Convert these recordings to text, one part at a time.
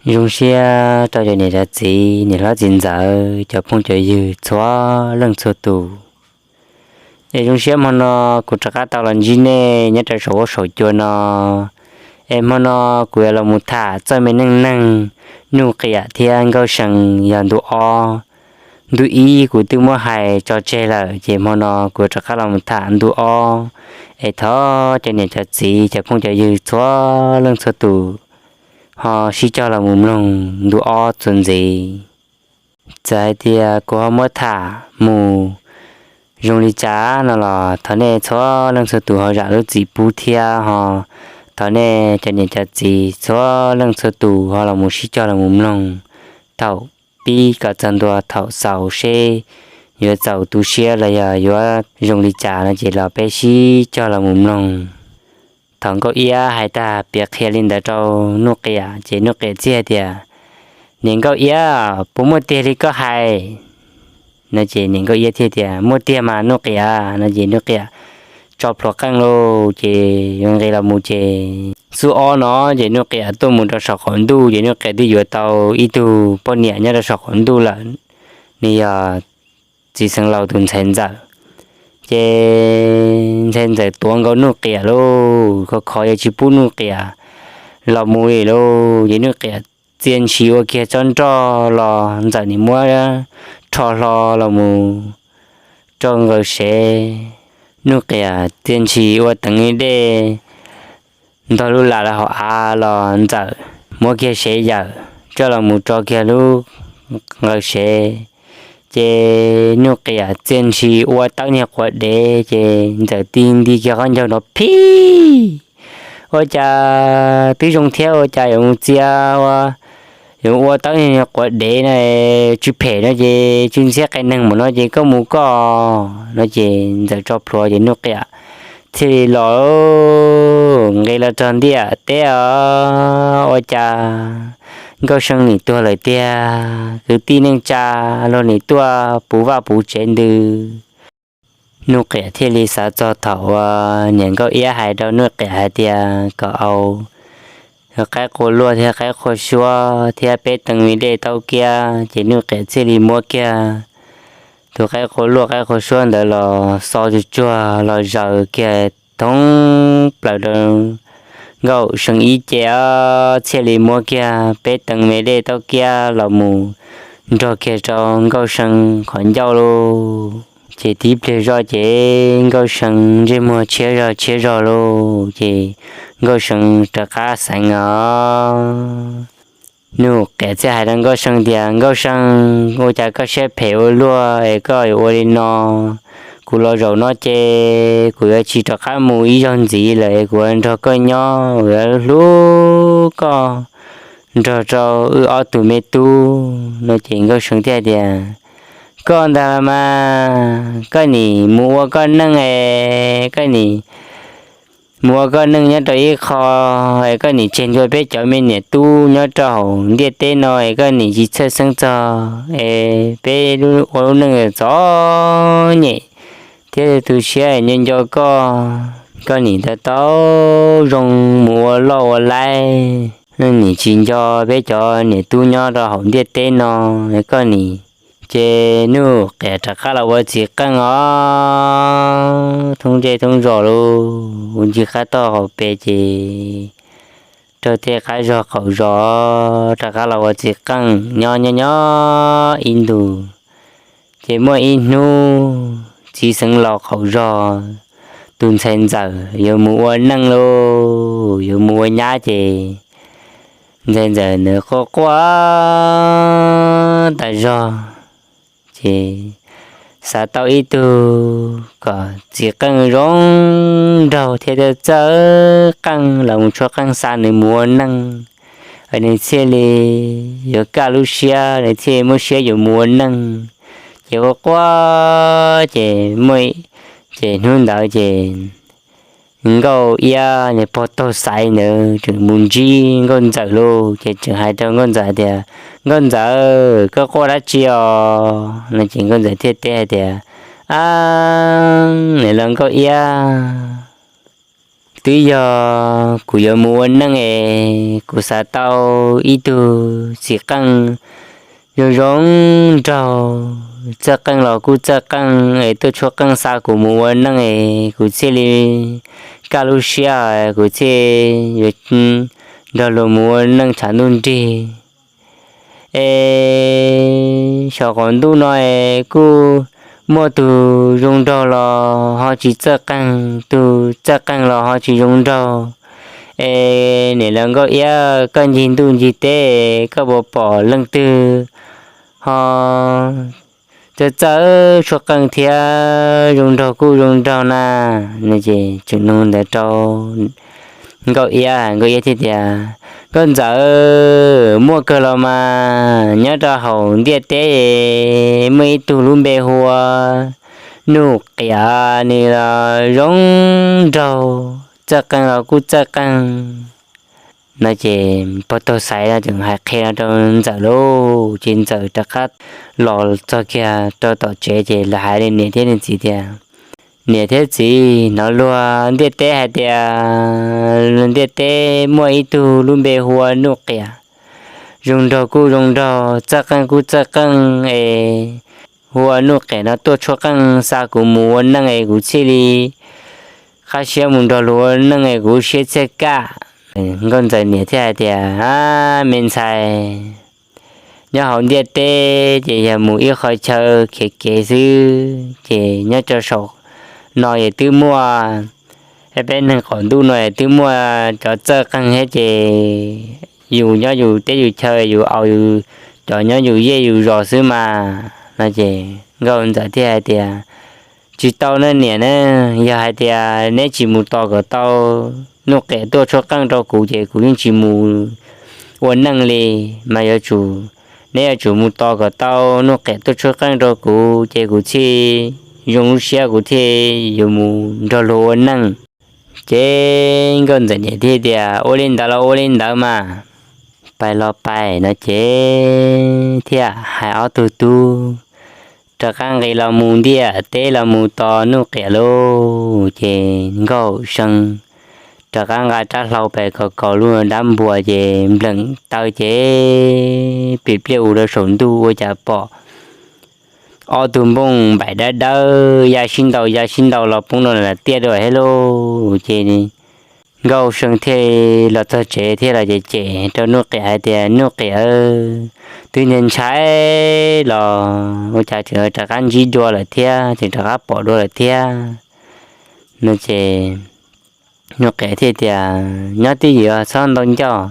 Zoo siab rau cov niam cov txiv, niam hlob txiv ntxawm, cov phooj cov ywg txhua leej txhua tus. Es zoo siab hmo no kuv rov qab tau los ntsib nej nyob rau saum huab saum cua no. Es hmo no kuv yuav los mus tham txoj me neej neeg Nuj Qiam thiab Nkauj See yog ntu ob. Ntu ib kuv twb muab hais tso tseg lawm, ces hmo no kuv rov qab los mus tham ntu ob. Es thov cov niam cov txiv, cov phooj cov ywg txhua leej txhua tus ho sib cog los mus mloog ntu ob txuas ntxiv. Txawm hais tias kuv ho muab tham mus zoo li cas no los thov nej txhua leej txhua tus ho zam lub txim pub thiab ho thov nej cov niam cov txiv txhua leej txhua tus ho los mus sib cog los mus mloog thaum pib kom txog ntua thaum xaus seb yuav txaus tu siab los yog yuav zoo li cas no ces los peb sib cog los mus mloog. Thaum Nkauj Iab hais tag piav qhia li ntawd rau Nuj Qiam ces Nuj Qiam txawm hais tias, Niam Nkauj Iab, puas muaj tiag li koj hais? No ces niam Nkauj Iab thiaj tias, Muaj tiag mas Nuj Qiam. No ces Nuj Qiam tso plhuav qeej lauj, ces yuav nqis los mus ces xub ob no ces Nuj Qiam tuaj mus rau saum qaum ntuj ces Nuj Qiam twb yuav tau ib tug poj niam nyob rau saum qaum ntuj lawm, nws yog txiv xeev laus tus ntxhais ntxawm. Ces ntxhais ntxawm tuav nkaus Nuj Qiam lauj, khov khov yuav tsis pub Nuj Qiam los mus li lauj, ces Nuj Qiam txia ntshis ua kiag tsob nroj los ntxawm nim muab rho hlo los mus rau nqaws sev. Nuj Qiam txia ntshis ua teev dej ntog lub lam los hauv av los ntxawm muab kiag sev yawm coj los mus tso kiag lub nqaws sev. Ces Nuj Qiam txia ntshis ua tawb niag quav dev ces ntxawm tig nti kiag qhov ncauj nrov phij. Ua cas twb zoo thiab ua cas yuav mus txia ua, yuav ua tawb niag quav dev no, tsw phem no ces tsw ntxhiab qe neeg mus no ces koj mus koj no ces ntxawm tso plhuav ces Nuj Qiam thiaj li los nqis los rau ntiaj teb os. Ua cas Nkauj See nim tuag lawm tiag, kwv tij neej tsa luag nim tuaj puv vaj puv tsev ntws. Nuj Qiam thiaj li xav txog thaum uas niam Nkauj Iab hais rau Nuj Qiam hais tias kom au qaib qua luaj thiab qaib qua suab thiab peb teev me dej taub kiab, ces Nuj Qiam thiaj li muab kiag tus qaib qua luaj qaib qua suab ntawd los xo tsuag tsuag los zaws kiag thoob plaws rau Nkauj See ib ce os, thiaj li muab kiag peb teev me dej taub kiab los mus nrog kiag rau Nkauj See qhov ncauj lauj. Ces tib pliag zoj ces Nkauj See ntsej muag tshiab zog tshiab zog lauj, ces Nkauj See rov qab xeev os. Nuj Qiam thiaj hais rau Nkauj See tias, Nkauj See, ua cas koj siab phem ua luaj es koj yuav ua li no? Kuv los zaum no ces kuv yuav tsis rov qab mus ib zaug ntxiv lawm es kuv yuav nrog koj nyob, kuv yuav hlub koj nrog rau wb ob tug me tub no. Ces Nkauj See thiaj tias, koj ntag los mas, koj nim mus ua koj neej es koj nim mus ua koj neej nyob rau ib qho es koj nim tseg ncua peb cov me niam tub nyob rau hauv ntiaj teb no es koj nim tsis txhawj xeeb txog es peb ua lub neej txom nyem thiab tu siab nco nco koj, koj nim tau tau zoo mus ua loj ua laib, nim tsis nco peb cov niam tub nyob rau hauv ntiaj teb no es koj nim. Ces Nuj Qiam rov qab los ua txiv qeej os, thoob zej thoob zos lauj, ua ncig qab toj hauv pes ces raug tej qab zog qaum zos rov qab los ua txiv qeej nyob nyob nyob ib ntus. Ces muaj ib hnub txiv xeev laus qaum zos tus ntxhais ntxawm yuav mus ua neej lauj, yuav mus ua nyab ces ntxhais ntxawm ntawd quaj quaj tas zog. Ces xav tau ib tug kom txiv qeej zoo nraug thiab txawj qeej los mus tshuab qeej xa nws mus ua neej, nws thiaj li yuav kaj lub siab, nws thiaj li muab siab yuav mus ua neej. Ces quaj quaj ces muaj, ces hnub ntawd ces Nkauj Iab niag pog taug xaiv ntawd tseem mus ntsib Nkauj Ntxawm lauj, ces tseem hais rau Nkauj Ntxawm tias, Nkauj Ntxawm, koj quaj dab tsi os? No ces Nkauj Ntxawm thiaj teb hais tias, A, nws los Nkauj Iab, twb yog kuv yuav mus ua neej es kuv xav tau ib tug txiv qeej zoo zoo nraug, txawj qeej los kuj txawj qeej es tuaj tshuab qeej xa kuv mus ua neej es kuv thiaj li kaj lub siab, kuv thiaj yuav nrog luag mus ua neej tshav ntuj nrig. Es saum qaum ntuj no es kuj muaj tug zoo nraug los ho tsis txawj qeej, tug txawj qeej los ho tsis zoo nraug. Es niam laus Nkauj Iab, koj ncig ntuj ncig teb koj puas pom leej twg ho txawj txawj tshuab qeej thiab zoo nraug kuj zoo nraug na? Ces tseem nug ntawd rau Nkauj Iab, Nkauj Iab thiaj tias, Nkauj ntxawm, muaj kawg los mas, nyob rau hauv ntiaj teb muaj ib tug lub npe hu ua Nuj Qiam, nws los zoo nraug, txawj qeej los kuj txawj qeej no. Ces pog tug Xaiv no tseem hais qhia no rau ntxawm lauj, ces ntxawm rov qab los txog kiag rau tom tsev ces lawv hais li niam thiab niag txiv tias, Niam thiab txiv, hnov luag ntiaj teb hais tias ntiaj teb muaj ib tug lub npe hu ua Nuj Qiam, zoo nraug kuj zoo nraug, txawj qeej kuj txawj qeej es hu ua Nuj Qiam no tuaj tshuab qeej xa kuv mus ua neej es kuv thiaj li qab siab mus nrog luag ua neej es kuv siab txhiaj kaj. Nkauj ntxawm niam thiaj hais tias, Me ntxhais, nyob hauv ntiaj teb ces yog mus ib qho chaw khiav kev xwb, ces nyob rau saum no es twb muaj, peb neeg qaum ntuj no es twb muaj cov txawj qeej thiab ces yus nyob yus teb yus chaw yus au, cov nyob yus zej yus zos xwb mas no. Ces nkauj ntxawm thiaj hais tias, Tsis tau ne niam ne, yog hais tias neb tsis mus tos kom tau Nuj Qiam tuaj tshuab qeej rau kuv ces kuv yeej tsis mus ua neej li, mas yuav tsum, neb yuav tsum mus tos kom tau Nuj Qiam tuaj tshuab qeej rau kuv ces kuv thiaj zoo lub siab, kuv thiaj yuav mus nrog luag ua neej. Ces nkauj ntxawm niam thiaj tias, Ua li ntawd los ua li ntawd mas, pais los pais no. Ces thiaj hais ob tug tub rov qab nqis los mus ntiaj teb los mus tos Nuj Qiam lauj. Ces nkauj See rov qab nqa rab hlau pais kaus kaus lub dab npua ces npleem taw ces pim pliaj ua rau saum ntuj ua cas pom ob tug nplooj npaim dawb dawb ya sib ntaus ya sib ntaus los poob rau nram tiaj dua thiab lauj. Ces nkauj See thiaj los txog tsev thiab los cem cem rau Nuj Qiam hais tias, Nuj Qiam, twb ntshai ntshai los ua cas tseem rov qab ntsib dua lawm thiab, tseem rov qab pom dua lawm thiab no. Ces Nuj Qiam thiaj tias, Nyob twj ywm txhob ntau ncauj,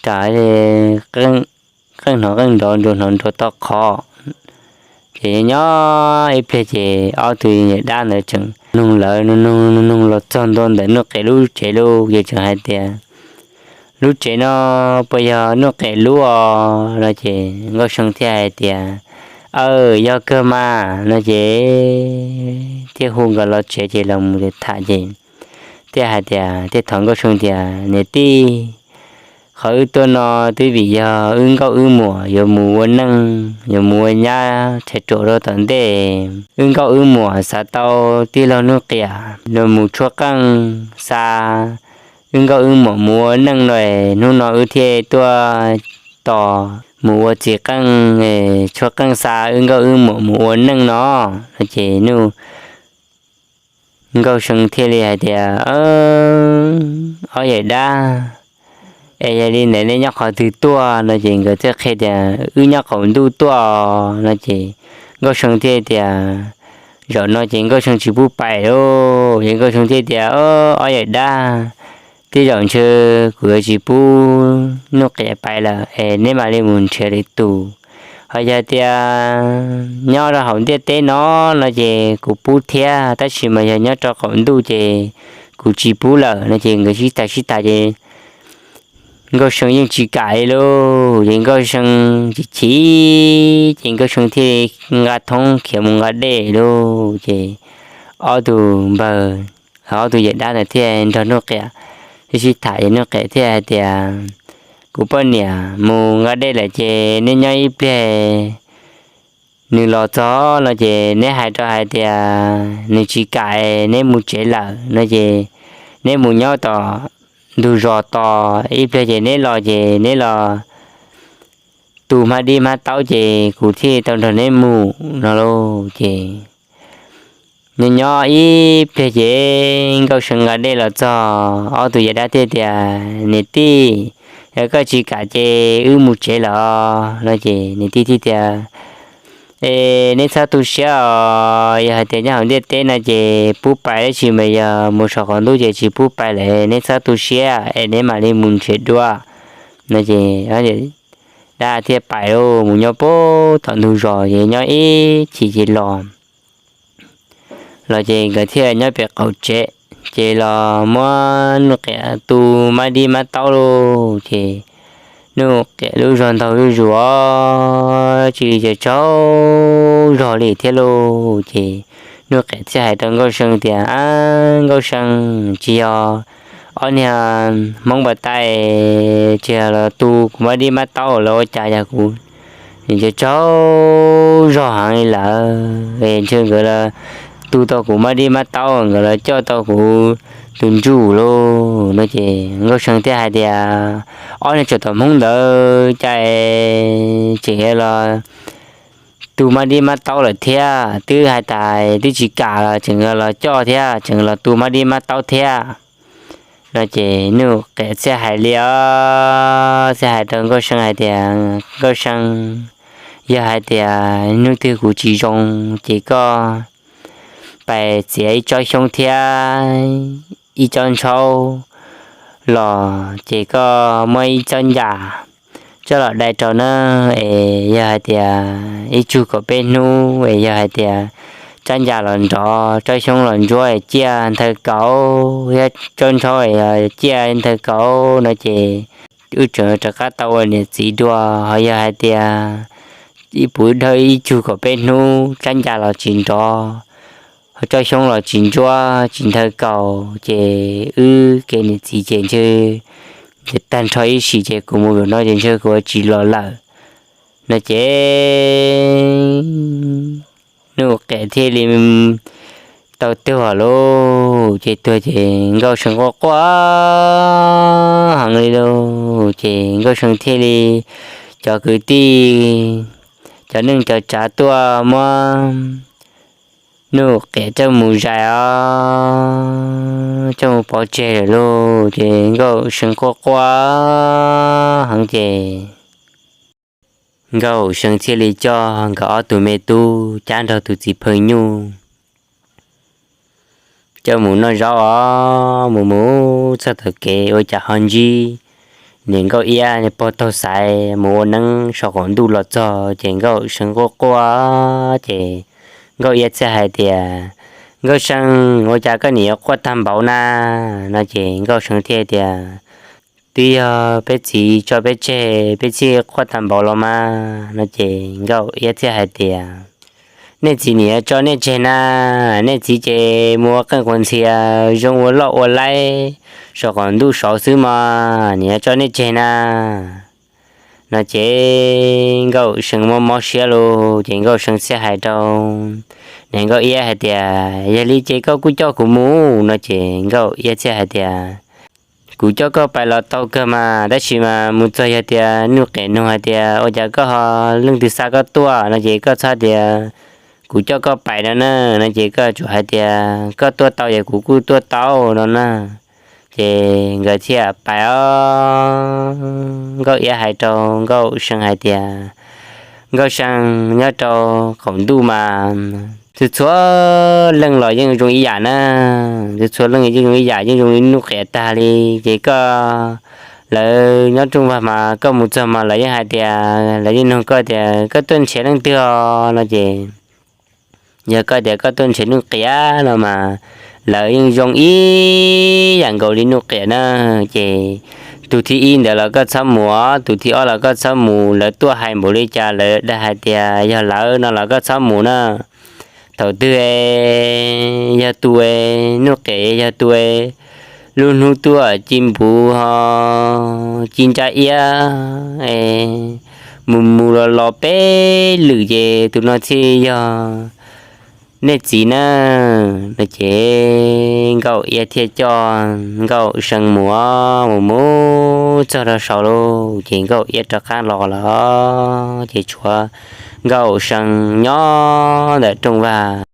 ram qeej hnov qeej nrov, nruas hnov nruas tau qhov. Ces nyob ib pliag ces ob tug yawm dab ntawd tseem nug lawv, nug nug nug los txog ntua ntawm Nuj Qiam lub tsev lauj. Ces tseem hais tias, Lub tsev no puas yog Nuj Qiam lub os no? Ces nkauj See thiaj hais tias, Aw, yog kawg mas no. Ces thiaj hu nkawd los tsev ces los mus tham ces thiaj hais tias, thiaj thov nkauj See tias, Niam tij, qhov wb tuaj no twb vim yog wb nkauj wb muam yuav mus ua neej, yuav mus ua nyab tshais ruam rau tom ntej. Wb nkauj wb muam xav tau tij laug Nuj Qiam los mus tshuab qeej xa wb nkauj wb muam mus ua neej no, hnub no wb thiaj tuaj tos mus ua txiv qeej, tshuab qeej xa wb nkauj wb muam mus ua neej no. Ces Nuj Nkauj See thiaj li hais tias, Ob yawm dab, es yog li ntawd nej nyob qhov twg tuaj no? Ces nkawd thiaj qhia tias, Wb nyob qaum ntuj tuaj no. Ces Nkauj See thiaj tias, Zaum no ces Nkauj See tsis pub pais lauj. Ces Nkauj See thiaj tias, Ob yawm dab, tej zaum ntshe kuv yuav tsis pub Nuj Qiam pais lawm es neb mam li mus nrhiav lwm tus. Ho yog tias nyob rau hauv ntiaj teb no no ces kuv pub thiab, tab sis mas yog nyob rau qaum ntuj ces kuv tsis pub lawm no. Ces nkawd sib tham sib tham ces Nkauj See yeej tsis kam li lauj. Ces Nkauj See chim chim ces Nkauj See thiaj nqa thoob khiav mus nqa dej lauj. Ces ob tug npawg, ob tug yawm dab ntawd thiaj nrog Nuj Qiam sib sib tham. Ces Nuj Qiam thiaj hais tias, Kuv poj niam, mus nqa dej lawm ces neb nyob ib pliag nws los txog no ces neb hais rau hais tias nws tsis kam, neb mus tsev lawm no ces neb mus nyob tom ntug zos tos ib pliag ces neb los ces neb los tu hmab dib hmab taub ces kuv thiaj tau nrog neb mus no lauj. Ces nyob nyob ib pliag ces Nkauj See nqa dej los txog, ob tug yawg dab thiaj tias, Niam tij, yog koj tsis kam ces wb mus tsev lawm no. Ces niam tij thiaj tias, Es neb txhob tu siab os, yog hais tias nyob hauv ntiaj teb no ces pub pais, tab sis mas yog mus saum qaum ntuj ces tsis pub pais lawm, neb txhob tu siab es neb mam li mus nrhiav dua no. Ces dab thiaj pais mus nyob puag tom ntug zos ces nyob ib chim ces los los ces nkawd thiaj nyob pem qaum tsev, ces los muab Nuj Qiam tu mab dib mab taub lauj. Ces Nuj Qiam lub zog ntaug zuj zus os, cia li tsaug zog li thiab lauj. Ces Nuj Qiam thiaj hais rau Nkauj See tias, Ab Nkauj See, tsis yog ob niag Hmoob pas tais tsis yog los tu kuv mab dib mab taub los ua cas yog kuv, nws tsaug zog heev li lawm es ntshe nkawd los tu tau kuv mab dib mab taub, nkawd los coj tau kuv tus ntsuj lauj no. Ces Nkauj See thiaj hais tias, Ob niag tsov tom Hmoob ntawd cas tseem los tu mab dib mab taub lawm thiab, twb hais tas twb tsis kam los tseem los coj thiab, tseem los tu mab dib mab taub thiab no. Ces Nuj Qiam thiaj hais li os, thiaj hais rau Nkauj See hais tias, Nkauj See, yog hais tias hnub twg kuv tsis zoo ces koj pais txiav ib tsob xyoob thiab ib tsob ntshauv los ces koj muab ib tsob ncas coj los dai rau na, es yog hais tias ib tsug kaum peb hnub es yog hais tias tsob ncas los nrov, tsob xyoob los ntsuab es ciaj nthaw kaus, thiab tsob ntshauv es yog ciaj nthaw kaus no ces wb tseem rov qab tau ua niam txiv dua. Ho yog hais tias ib puv dhau ib tsug kaum peb hnub tsob ncas los tsis nrov, ho tsob xyoob los tsis ntsuab tsis nthaw kaus ces wb kev niam txiv ces ntshe tag nrho ib sim ces kuv mus lawm no ces ntshe kuv ua tsis los lawm no ces Nuj Qiam thiaj li tau tuag lauj. Ces tuag ces Nkauj See quaj quaj heev li lauj. Ces Nkauj See thiaj li cov kwv tij, cov neej cov tsav tuaj muab Nuj Qiam coj mus zais os, coj mus pov tseg lawm lauj. Ces Nkauj See quaj quaj heev ces Nkauj See thiaj li coj nkawd ob tug me tub cab nrog tus txiv phaw nyuj coj mus noj zaub os, mus mus txog tom kev ua cas ho ntsib niam Nkauj Iab pog taug xaiv mus ua neeb saum qaum ntuj los txog ces Nkauj See quaj quaj ces Nkauj Iab thiaj hais tias, Nkauj See, ua cas koj niam yuav quaj tag npaum na? No ces Nkauj See thiaj tias, twb yog peb txiv tso peb tseg peb thiaj quaj tag npaum los mas. No ces Nkauj Iab thiaj hais tias, nej txiv niam yuav tso nej tseg na, nej txiv ces mus ua qeej quas ntxhias zoo ua loj ua laib saum qaum ntuj saud xwb mas niam yuav tso nej tseg na. No ces Nkauj See mob mob siab lauj, ces Nkauj See thiaj hais rau niam Nkauj Iab hais tias, yog li ces koj kuj coj kuv mus. No ces Nkauj Iab thiaj hais tias, kuv coj koj pais los tau kawg mas, tab sis mas mus txog yog tias Nuj Qiam nug hais tias ua cas koj ho leej twg xa koj tuaj no ces koj txhob tias kuv coj koj pais no na, no ces koj tsum hais tias koj tuaj tau ces kuv kuj tuaj tau no na. Ces nkawd thiaj pais os. Nkauj Iab hais rau Nkauj See hais tias, Nkauj See, nyob rau qaum ntuj mas txhua txhua leej los yeej zoo ib yam na, txhua txhua leej yeej zoo ib yam, yeej zoo li Nuj Qiam tag li. Ces koj, lawv nyob rooj vag mas koj mus txog mas lawv yeej hais tias, lawv yeej nug koj tias koj tuaj nrhiav leej twg os no ces yog koj tias koj tuaj nrhiav Nuj Qiam no mas lawv yeej zoo ib yam nkaus li Nuj Qiam na. Ces tus thib ib ntawd los koj txhob mus os, tus thib ob los koj txhob mus, lawv tuaj hais npaum li cas lawv dag hais tias yog lawv no los koj txhob mus na. Thaum twg yog tus, Nuj Qiam yog tus lub hnub tuaj ci npuv ho ci ntsa iab, mus mus los los peb lwm ces tus no thiaj yog nej txiv na. No ces Nkauj Iab thiaj coj Nkauj See mus, mus mus txog rau saud lauj, ces Nkauj Iab rov qab los lawm, ces tshuav Nkauj See nyob ntawm rooj vag.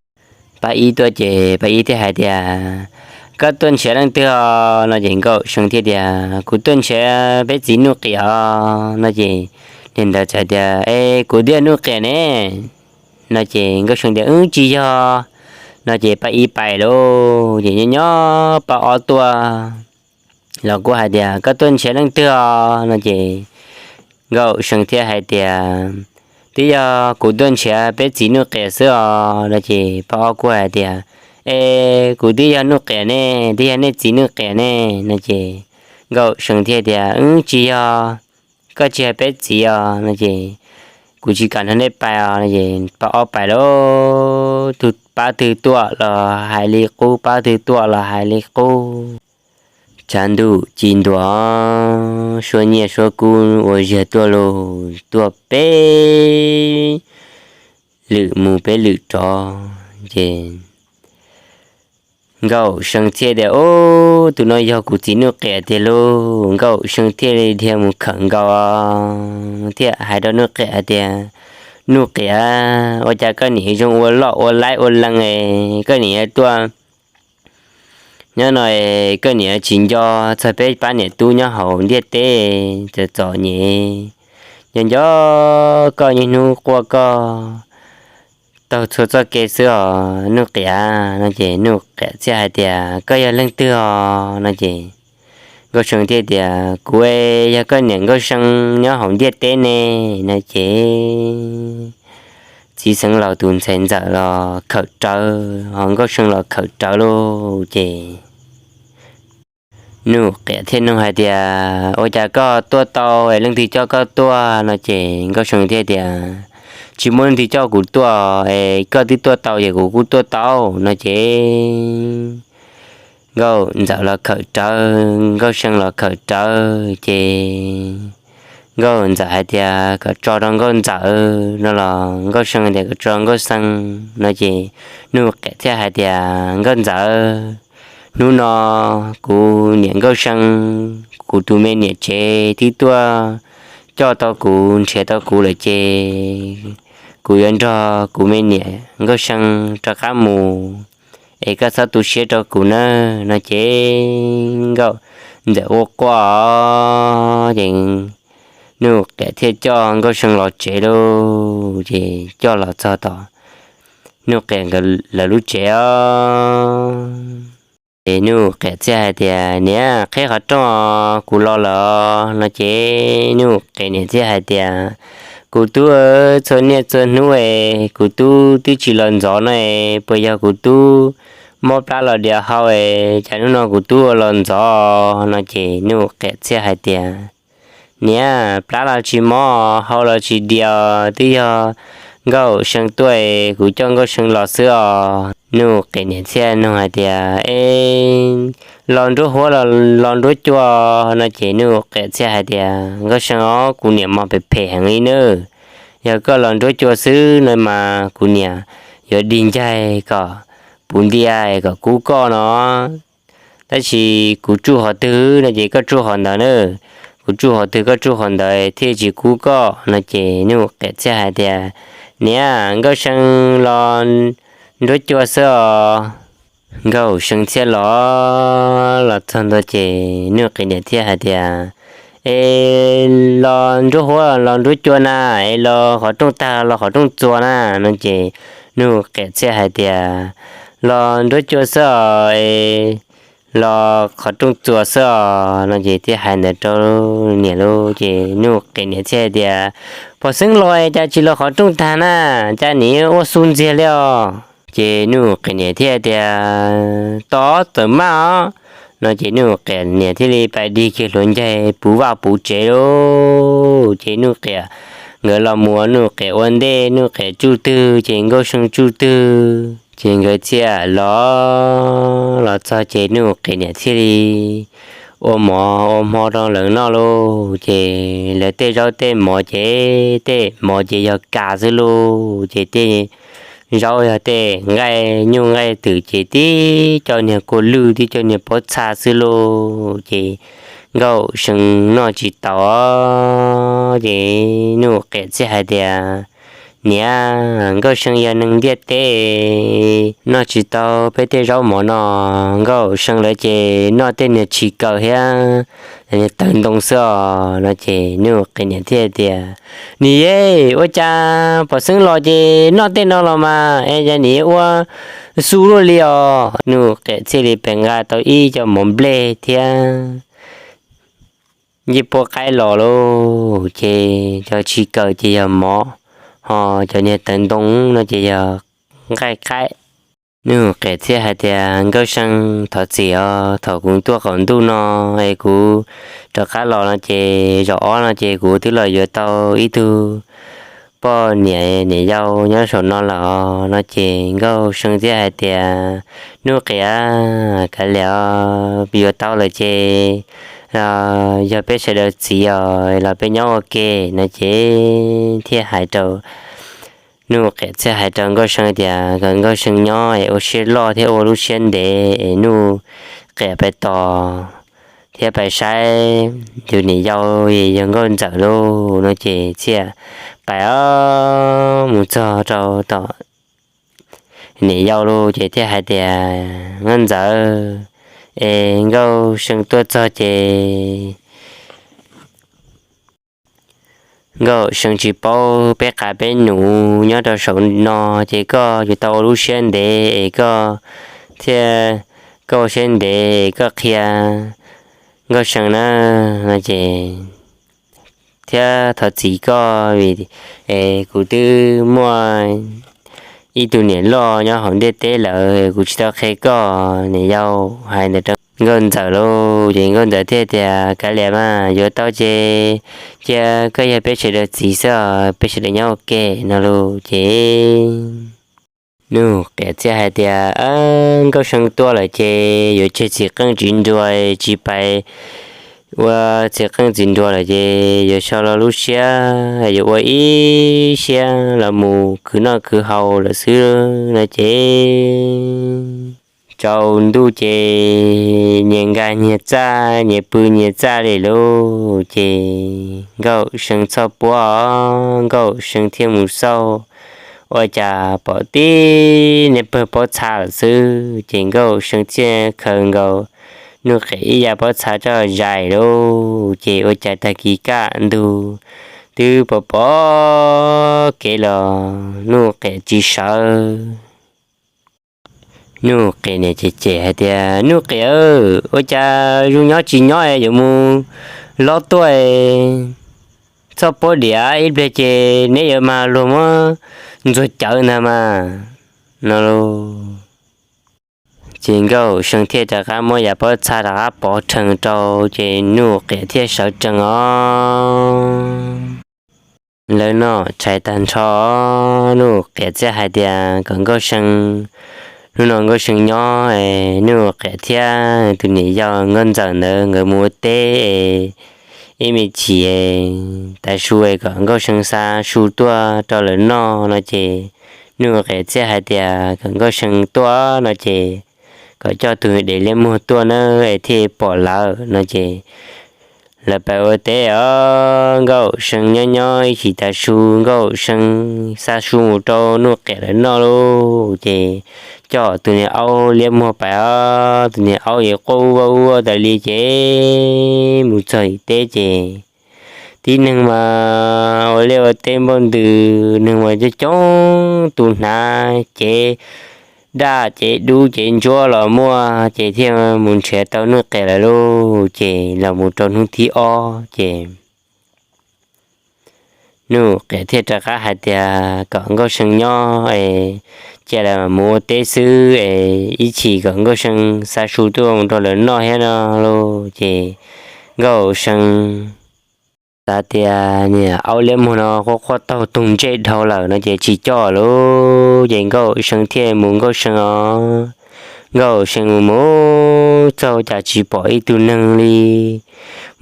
Pab Ib tuaj ces Pab Ib thiaj hais tias, Koj tuaj nrhiav leej twg os? No ces Nkauj See thiaj tias, Kuv tuaj nrhiav peb txiv Nuj Qiam os. No ces niag ntawd txawm tias, Es kuv twb yog Nuj Qiam ne. No ces Nkauj See tias, Wb tsis yog. No ces Pab Ib pais lauj, ces nyob nyob Pab Ob tuaj los kuj hais tias, Koj tuaj nrhiav leej twg os? No ces Nkauj See thiaj hais tias, Twb yog kuv tuaj nrhiav peb txiv Nuj Qiam xwb os. No ces Pab Ob kuj hais tias, Es kuv twb yog Nuj Qiam ne, twb yog nej txiv Nuj Qiam ne. No ces Nkauj See thiaj tias, Wb tsis yog, koj tsis yog peb txiv os. No ces kuv tsis kam nrog nej pais os. No ces Pab Ob pais lauj, pab twg tuaj los hais li qub, pab twg tuaj los hais li qub. Tshav ntuj ci ntuas, suab nyiaj suab kub ua ziag tuaj lauj, tuaj peb lwm mus peb lwm rov. Ces Nkauj See thiaj tias, Ub, tus no yog kuv txiv Nuj Qiam tiag lauj. Nkauj See thiaj li dhia mus khawm nkaus thiaj hais rau Nuj Qiam hais tias, Nuj Qiam, ua cas koj niam zoo ua loj ua laib ua lees es koj niam tuaj nyob no es koj niam tsis nco txog peb pab niam tub nyob hauv ntiaj teb txom txom nyem, nco nco koj niaj hnub quaj koj taug txhua txoj kev xwb os Nuj Qiam? No ces Nuj Qiam thiaj hais tias, Koj yog leej twg os? No ces Nkauj See thiaj tias, Kuv yog koj niam Nkauj See nyob hauv ntiaj teb ne. No ces txiv xeev laus tus ntxhais ntxawm los khawm rawv, ho Nkauj See los khawm rawv lauj. Ces Nuj Qiam thiaj nug hais tias, Ua cas koj tuaj tau es leej twg coj koj tuaj? No ces Nkauj See thiaj tias, Tsis muaj leej twg coj kuv tuaj es koj twb tuaj tau ces kuv kuj tuaj tau. No ces Nkauj ntxawm los khawm rawv, Nkauj See los khawm rawv. Ces Nkauj ntxawm hais tias, Kom tso rau Nkauj ntxawm. No los Nkauj See tias, Kom tso Nkauj See. No ces Nuj Qiam thiaj hais tias, Nkauj ntxawm, hnub no kuv niam Nkauj See, kuv tus me niam tsev twb tuaj coj tau kuv, nrhiav tau kuv lawm ces kuv yuav nrog kuv me niam Nkauj See rov qab mus, es koj txhob tu siab rau kuv nawb. No ces Nkauj ntxawm ua quaj ces Nuj Qiam thiaj coj Nkauj See los tsev lauj. Ces coj los txog tom Nuj Qiam nkawd lawv lub tsev os. Ces Nuj Qiam thiaj hais tias, Niam, qheb qhov rooj os, kuv los lawm. No ces Nuj Qiam niam thiaj hais tias, Kuv tub, txhua niaj txhua hnub es kuv tub twb tsis los ntxov no es puas yog kuv tub mob plab los diav hau es cas hnub no kuv tub ua los ntxov? No ces Nuj Qiam thiaj hais tias, Niam, plab los tsis mob, hau los tsis diav, twb yog Nkauj See tuaj es kuv coj Nkauj See los xwb os. Nuj Qiam niam thiaj nug hais tias, Es los nruab huab los los nruab cua? No ces Nuj Qiam thiaj hais tias, Nkauj See os, kuv niam mas phem phem heev li nawb. Yog koj los nruab cua xwb no mas kuv niam yuav dig ncaig kom puv ntia kom kub koj no. Tab sis kuv tsuj qhov twg no ces koj tsuj qhov ntawd na, kuv tsuj qhov twg koj tsuj qhov ntawd thiaj tsis kub koj. No ces Nuj Qiam thiaj hais tias, Niam, Nkauj See los nruab cua xwb os. Nkauj See thiaj los, los txog ntua ces Nuj Qiam niam thiaj hais tias, Es los nruab huab los nruab cua na, es los qhov rooj tag los qhov rooj txuas na? No ces Nuj Qiam thiaj hais tias, Los nruab cua xwb os, es los qhov rooj txuas xwb os. No ces thiaj hais ntawd rau niam lauj. Ces Nuj Qiam niam thiaj hais tias, Pom xeeb los es cas tsis los qhov rooj tag na, cas niam ua xu ntxiag li os? Ces Nuj Qiam niam thiaj tias, Tos txawm maj os. No ces Nuj Qiam niam thiaj li pais dig kiag hluav ncaig puv vaj puv tsev lauj. Ces Nuj Qiam nkawd los mus, Nuj Qiam ua ntej, Nuj Qiam tsuj twg ces Nkauj See tsuj twg, ces nkawd thiaj los, los txog ces Nuj Qiam niam thiaj li ua mov ua hmo rau lawv noj lauj. Ces lawv tej zaub tej mov ces, tej mov ces yog kas xwb lauj, ces tej zaub yog tej nqaij nyuj nqaij twm ces tib co niag kua lwj tib co niag pob txha xwb lauj. Ces Nkauj See noj tsis tau ces Nuj Qiam thiaj hais tias, Niam, Nkauj See yog neeg ntiaj teb, noj tsis tau peb tej zaub mov no. Nkauj See lawv ces noj tej niag tshis kaws thiab niag tawv ntoo xwb os. No ces Nuj Qiam niam thiaj tias, Nim yej, ua cas pom xeeb los ces noj tej no los mas es cas nim ua xu luaj li os? Nuj Qiam thiaj li pes nqa tau ib co mov nplej thiab ncej puab qaib los lauj. Ces cov tshis kaws ces yog mov, ho cov niag tawv ntoo no ces yog nqaij qaib. Nuj Qiam thiaj hais tias, Nkauj See, thov txim os, thaum kuv tuaj qaum ntuj no es kuv rov qab los no ces zaum ob no ces kuv twb los yuav tau ib tug poj niam niam yau nyob saum no lawm os. No ces Nkauj See thiaj hais tias, Nuj Qiam, kav liam, yuav tau lawm ces yog peb sawv daws txiv os, los peb nyob ua ke. No ces thiaj hais rau Nuj Qiam thiaj hais rau Nkauj See tias kom Nkauj See nyob es ua siab loj thiab ua lub siab ntev es Nuj Qiam pais tos thiab pais saib tus niam yau yog Nkauj Ntxawm lauj. No ces thiaj pais mus txog rau tom niam yau lauj ces thiaj hais tias, Nkauj Ntxawm, es Nkauj See tuaj txog ces Nkauj See tsis paub peb qav peb num nyob rau saum no ces koj yuav tau ua lub siab ntev es koj thiaj, koj ua siab ntev es koj qhia Nkauj See na, no ces thiab thov txim koj vim es kuv twb muaj ib tug niam loj nyob hauv ntiaj teb lawm kuv tsis tau qhia koj. Niam yau hais ntawd rau Nkauj Ntxawm lauj ces Nkauj Ntxawm thiaj tias, Kav liam mas, yuav tau ces cia koj yog peb sawv daws txiv xwb, peb sawv daws nyob ua ke. No lauj ces Nuj Qiam thiaj hais tias, Nkauj See tuaj lawm ces yuav tseg txiv qeej txiv nruas, tsis pais ua txiv qeej txiv nruas lawm ces yuav so lo lub siab, yuav ua ib siab los mus khwv noj khwv haus lawm xwb. No ces tsaus ntuj ces nyias nkag nyias txaj, nyias pw nyias txaj li lauj. Ces Nkauj See txhoj puab, Nkauj See thiaj mus xauj, ua cas pom tib niag pawg pob txha lawm xwb. Ces Nkauj See thiaj khaws nkaus Nuj Qiam ib yav pob txha coj zais lauj. Ces ua cas tag kis kaj ntug twb pom pom kev los Nuj Qiam tsis sawv. Nuj Qiam niam cem cem hais tias, Nuj Qiam, ua cas zoo nyob tsis nyob es yuav mus lob tuaj txhoj puab diam, ib pliag ces neb yuav mag luag muab ntxuag cawv ntag mas. No ces Nkauj See thiaj rov qab muab yav pob txha rov qab pov rhees rau ces Nuj Qiam thiaj sawv tsees os. Lawv noj tshais tag nrho, Nuj Qiam thiaj hais tias kom Nkauj See, hnub no Nkauj See nyob es Nuj Qiam thiab tus niam yau Nkauj Ntxawm ntawd nkawd mus ua teb es ib me chim tav su es kom Nkauj See xa su tuaj rau lawv noj. No ces Nuj Qiam thiaj hais tias kom Nkauj See tuaj no ces kom coj tus dev liab muag tuaj na es thiaj pom lawv. No ces lawv pais ua teb os, Nkauj See nyob nyob ib chim tav su Nkauj See xa su mus rau Nuj Qiam lawv noj lauj. Ces coj tus niag aub liab muag pais os, tus niag aub yuav quaj ua ua tas li ces mus txog ib teb ces tib neeg mas ua liaj ua teb npaum ntws, neeg mas coob coob, tus hnav cev daj cev dub cev ntsuab los muaj ces thiaj mus nrhiav tau Nuj Qiam lawv lauj. Ces los mus rau hnub thib ob ces Nuj Qiam thiaj rov qab hais tias kom Nkauj See nyob es cia lawv mus ua teb xwb es ib chim kom Nkauj See xa su tuaj mus rau lawv noj thiab no lauj. Ces Nkauj See xav tias niag aub liab muag no quaj quaj taug tus ntsej dhau lawm no ces tsis coj lauj. Ces Nkauj See thiaj mus Nkauj See os, Nkauj See mus mus txog cas tsis pom ib tug neeg li.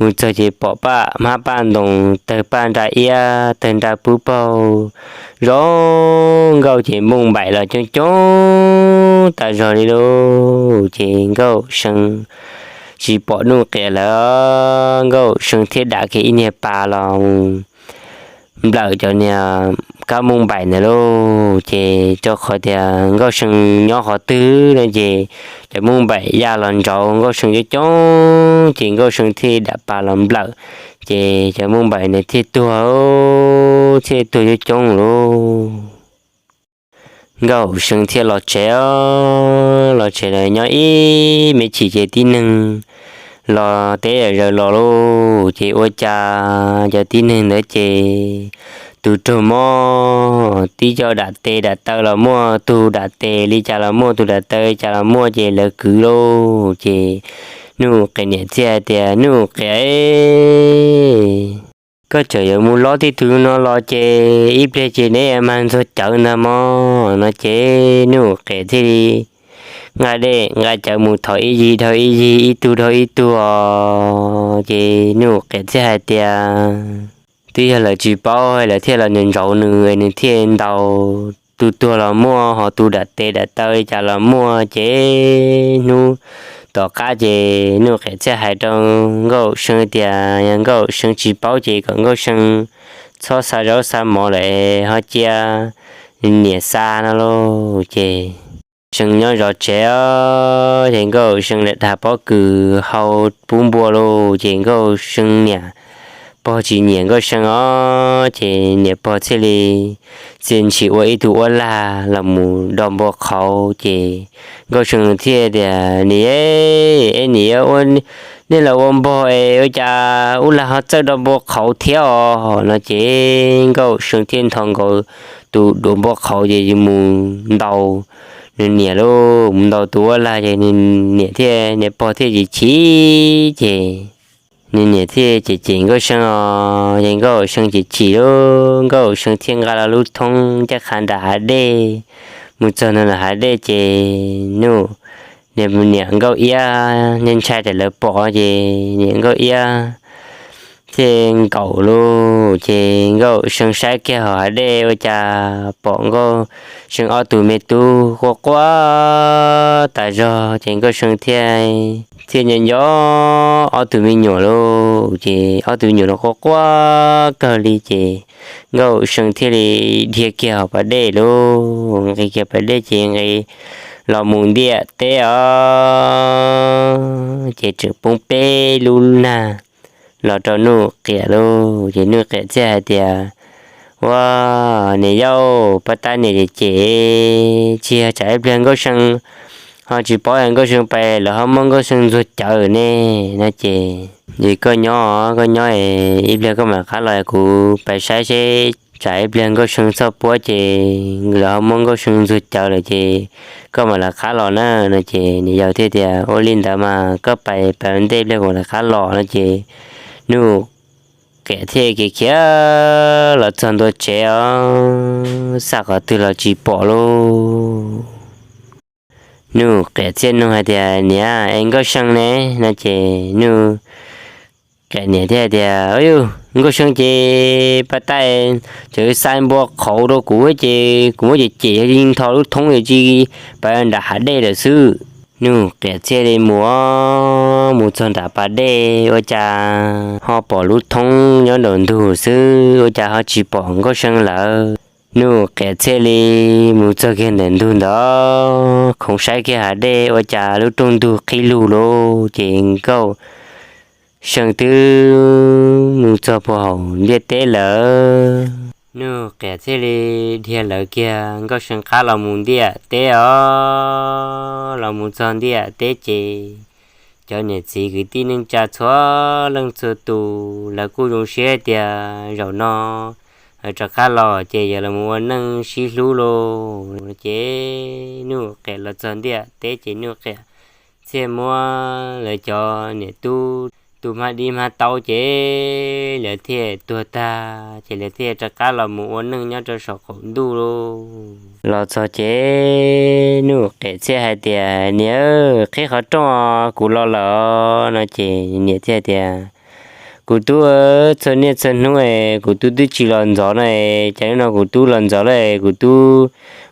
Mus txog ces pom paj hmab paj ntoos, tawg paj nra iab, tawg nra pub paug, zoo nkauj ces npauj npaim los coob coob tas zog li lauj. Ces Nkauj See tsis pom Nuj Qiam lawm, Nkauj See thiaj dam kiag ib niag pas los nplawm cov niag kab npauj npaim ntawd lauj. Ces rau qhov tias Nkauj See nyob qhov twg no ces cov npauj npaim ya los ntsauv Nkauj See coob coob, ces Nkauj See thiaj dam pas los nplawm, ces cov npauj npaim ntawd thiaj tuag, thiaj tuag coob coob lauj. Nkauj See thiaj los tsev, los tsev lawm nyob ib me chim ces tib neeg los teb zaws los lauj. Ces ua cas cov tib neeg ntawd ces tus raug mob, tib co dam tes dam taw los muaj, tus dam tes li cas los muaj, tus dam taw li cas los muaj, ces lawv kwv lauj. Ces Nuj Qiam niam thiaj hais tias, Nuj Qiam, koj tseem yuav mus lob tib tug no los ces ib pliag ces neb yuav mag ntxuag cawv ntag mog no. Ces Nuj Qiam thiaj li nqa dej nqa cawv mus thov ib yig dhau ib yig, ib tug dhau ib tug os. Ces Nuj Qiam thiaj hais tias, twb yog lawv tsis paub lawv thiaj los ntsauv nws, nws thiaj ntaus, tus tuag los muaj, ho tus dam tes dam taw li cas los muaj. Ces hnub tom qab ces Nuj Qiam thiaj hais rau Nkauj See tias yog Nkauj See tsis paub ces kom Nkauj See txhob xa zaub xa mov lawm, ho cia niam xa no lauj. Ces See nyob zov tsev os, ces Nkauj See lam dhas pob kws hau pub npua lauj. Ces Nkauj See niam pog tsis nyiam Nkauj See os, ces niam pog thiaj li txia ntshis ua ib tug uab lag los mus do npua qhauv. Ces Nkauj See thiaj tias, Niam, es niam, nej los ua npog es ua cas uab lag ho txawj do npua qhauv thiab os no. Ces Nkauj See thiaj nthos nkaus tus duav npua qhauv ces mus ntaus nws niam lauj, mus ntaus tus uab lag ces nws niam thiaj, niam pog thiaj chim chim, ces nws niam thiaj cem cem Nkauj See os. Ces Nkauj See chim chim lauj, Nkauj See thiaj nqa los lub thoob ncaj qha nram hav dej. Mus txog nram hav dej ces Nuj, niam Nkauj Iab ntshai ntshai tias lawv pom, ces niam Nkauj Iab thiaj nkaum lauj. Ces Nkauj See saib kiag hauv hav dej ua cas pom Nkauj See ob tug me tub quaj quaj tas zog, ces Nkauj See thiaj, thiaj nco nco ob tug me nyuam lauj. Ces ob tug me nyuam los quaj quaj kawg li, ces Nkauj See thiaj li dhia kiag hauv pas dej lauj, nqis kiag pas dej ces nqis los mus ntiaj teb os. Ces tseem poob peb lub nag los rau Nuj Qiam lauj. Ces Nuj Qiam thiaj hais tias, Ua, niam yau, pab tab niam cem cem, tsis yog tsam ib pliag Nkauj See ho tsis paub, Nkauj See pais lawv ho muab Nkauj See ntxuag cawv ne no. Ces, ces koj nyob, koj nyob es ib pliag koj mam rov qab los kuv pais saib seb tsam ib pliag Nkauj See txoj puab ces lawv ho muab Nkauj See ntxuag cawv lawm ces koj mam rov qab los na no. Ces niam yau thiaj tias, Ua li ntawd mas koj pais, pais ua ntej, ib pliag kuv rov qab los no. Ces Nuj Qiam thiaj khiav khiav los txog ntua tsev os, xauj qhov twg los tsis pom lauj. Nuj Qiam thiaj nug hais tias, Niam, es Nkauj See ne no? Ces Nuj Qiam niam thiaj tias, Au, Nkauj See ces pab tab, tseem xa npua qhauv rau kuv ces kuv muab cem cem, yog tsis nthos lub thoob ces tsis, pab nram hav dej lawm xwb. Nuj Qiam thiaj li mus, mus txog nram pas dej ua cas ho pom lub thoob nyob nraum ntug xwb, ua cas ho tsis pom Nkauj See lawm. Nuj Qiam thiaj li mus txog kiag ntawm ntug ntawd, khoov saib kiag hav dej ua cas lub rooj ntug qhib lug lauj, ces Nkauj See twb mus txog puag hauv ntiaj teb lawm. Nuj Qiam thiaj li dhia lawv kiag Nkauj See qab los mus ntiaj teb os. Los mus txog ntiaj teb ces cov niam txiv kwv tij neej tsa txhua leej txhua tus lawv kuj zoo siab tias zaum no rov qab los ces yog los ua neej sib hlub lauj. Ces Nuj Qiam los txog ntiaj teb ces Nuj Qiam thiaj muab lawv cov niam tub tu hmab dib hmab taub ces lawv thiaj tuag tag, ces lawv thiaj rov qab los mus ua neej nyob rau saum qaum ntuj lauj. Los txog ces Nuj Qiam thiaj hais tias, Niam, qhib qhov rooj, kuv los lawm no. Ces niam thiaj tias, Kuv tub, txhua niaj txhua hnub es kuv tub twb tsis los ntxov no es cas hnub no kuv tub los ntxov lawm es kuv tub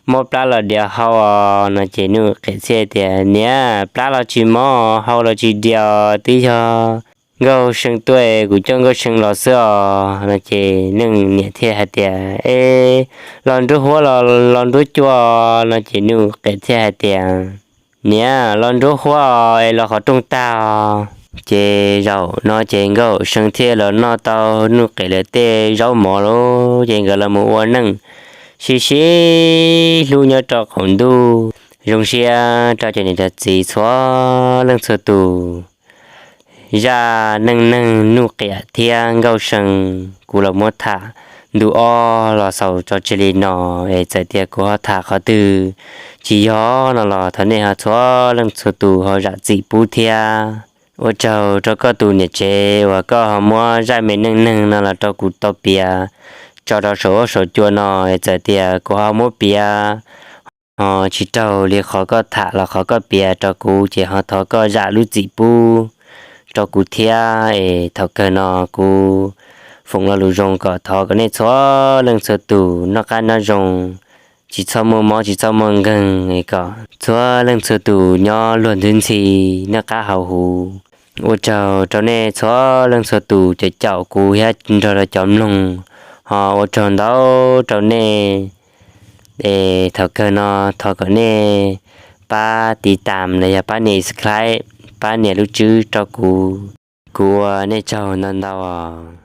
muab plab los diav hau os. No ces Nuj Qiam thiaj tias, Niam, plab los tsis mob, hau los tsis diav, twb yog Nkauj See tuaj es kuv coj Nkauj See los xwb os. No ces Neej niam thiaj hais tias, E, los nruab huab los los nruab cua? No ces Nuj Qiam thiaj hais tias, Niam, los nruab huab es los qhov rooj tag os. Ces zaum no ces Nkauj See thiaj los noj tau Nuj Qiam lawv tej zaub mov lawm ces nkawd los mus ua neej sib sib hlub nyob rau qaum ntuj zoo siab rau cov niam cov txiv txhua leej txhua tus. Zaj neej neeg Nuj Qiam thiab Nkauj See kuv los muab tham ntu ob los xaus tso tseg li no. Es txawm tias kuv ho tham qhov twg tsis yog no los thov nej ho txhua leej txhua tus ho zam txim pub thiab. Ua tsaug rau koj tus niam tsev uas koj ho muab zaj me neej neeg no los rau kuv tau piav tso rau saum huab saum cua no. Es txawm tias kuv ho muab piav ho tsis raug li qhov koj tham los qhov koj piav rau kuv ces ho thov koj zam lub txim pub rau kuv thiab. Es thaum kawg no kuv foom lo lus zoo kom thov kom nej txhua leej txhua tus noj qab nyob zoo, tsis txhob muaj mob tsis txhob muaj nkeeg, kom txhua leej txhua tus nyob luag ntxhi ntxhi, noj qab haus huv. Ua tsaug rau nej txhua leej txhua tus cov caum kuv thiab nrog rau cov mloog, ho ua tsaug ntau rau nej. Es thaum kawg no thov kom nej pab tiv tam los yog pab nias subscribe, pab nias lub tswb rau kuv. Kuv ua nej tsaug ntau ntau os.